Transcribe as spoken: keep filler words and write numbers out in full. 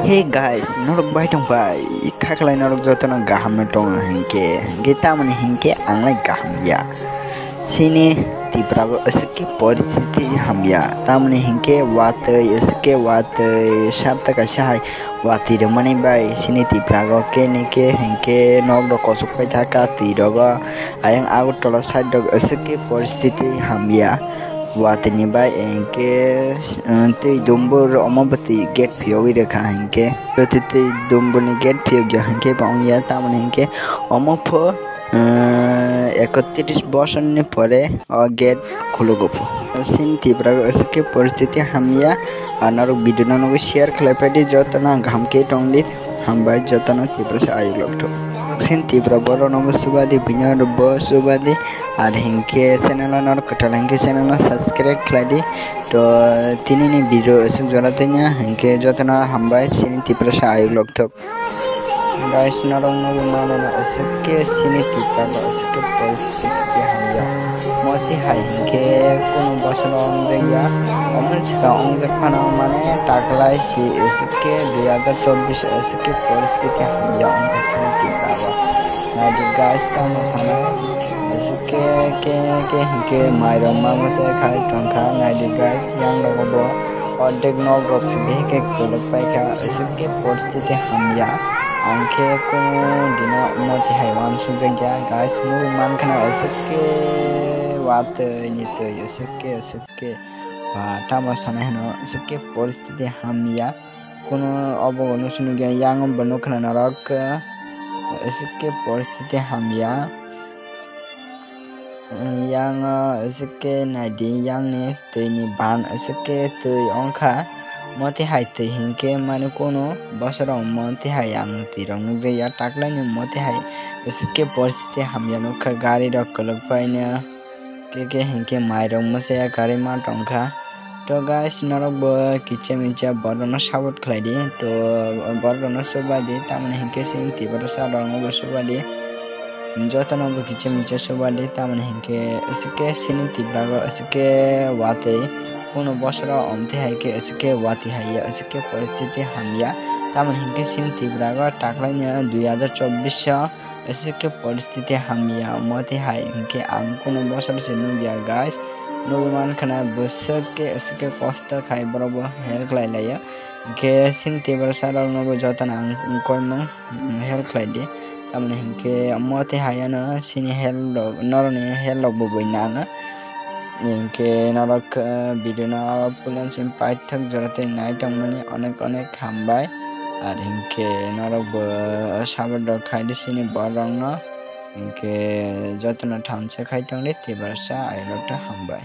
Hey guys, norok bai tong bai, khaklai norok jotono gaham no tongo hinkhe, hinkhe tamoni hinkhe ang lai gaham ya. Sini Tiprago aswk khe poristhiti hamya, tamoni hinkhe watwi aswk khe watwi sapta kaisa hai watwi rwmani bai sini Tiprago kene khe hinkhe nok rok kochok pai thaka twi rogo. Ayang Agartala side rok aswk khe poristhiti hamya. Watwi ni bai hinkhe, um, twi dumbur omo bwtwi gate phiyogwi rwkha hinkhe. Twi twi dumbur ni gate phiyogya hinkhe ba wngya tamoni hinkhe omo pho, um, ekotris bosor ni pore o gate khulugo pho. Sini Tiprago aswk khe poristhiti hamya. Ar norok video no nugwi share khlai phaidi, jotono ang kaham khe tongdi. Hambai jotono Tiprasa ayuk lokthok. Sin Tipra borok no bo subadi, buino bo subadi. Ar hinkhe channel o norok kwtal hinkhe channel no subscribe khlai di. To tini ni video aswk jora tanya hinkhe jotono hambai, sini Tiprasa ayuk lokthok. Guys, norok nugwi mano na aswk khe sini Tiprago aswk khe poristhiti hamya. Moti hai hinkhe kunu bosoro wngjak ya. Omo swkang wngjak phano mane taklai si aswk khe dui hazar chobbish aswk khe poristhiti hamya wngkha sini Tiprago. Naidi guys, tamo sana aswk khe, khe, khe hinkhe mairok mamo se khai tongkha. Naidi guys, yang rogo bo ordek nok rok se bihike kwlwk paikha, aswk khe poristhiti hamya. Ang khe kunu dino moti hai uansukjak ya guys, nugwi mankha na aswk khe watwi ni twi aswk khe, aswk khe ba tamo sanai hino aswk khe poristhiti hamya. Kunu obo bo nusu nugya, yang bo nukha na norok aswk khe poristhiti hamya. Yang aswk khe naidi, yang ni twi ni ban aswk khe twi wngkha. Moti hai twi hinkhe mani kunu bosoro moti hai ang twi rok nukjak ya, taklai ni moti hai aswk khe poristhiti hamya nukha, gari rok kwlwk paino. Khe khe hinkhe mairok mwsaya karwi ma tongkha. To guys, norok bo kicha micha borok no support khlai di. To borok no subadi, tamoni hinkhe sini Tiprasa rok no bo subadi. Jotono bo kicha micha subadi, tamoni hinkhe aswk khe sini Tiprago aswk khe watwi. Kunu bosoro omtwi hai khe aswk khe watwi hai ya, aswk khe poristhiti hamya. Tamoni hinkhe sini Tiprago taklaini dui hazar chobbish o aswk khe poristhiti hamya, moti hai hinkhe ang kunu bosor se nukya guys. Nugwi mankha na bwswk khe aswk khe kosto khai borok bo help khlai laio. Hinkhe sini Tiprasa rok no bo jotono ang koimung, mm, help khlai di. Tamoni hinkhe moti hai ano sini help rok, norokni help rok bo bui nana. Hinkhe norok, eh, video no puila simi paithak jora tei nai tongmani onek onek hambai. Ar hinkhe norok bo support rok khai di sini borok no. Hinkhe jotono thansa khai tongdi, Tiprasa ayuk lokthok hambai.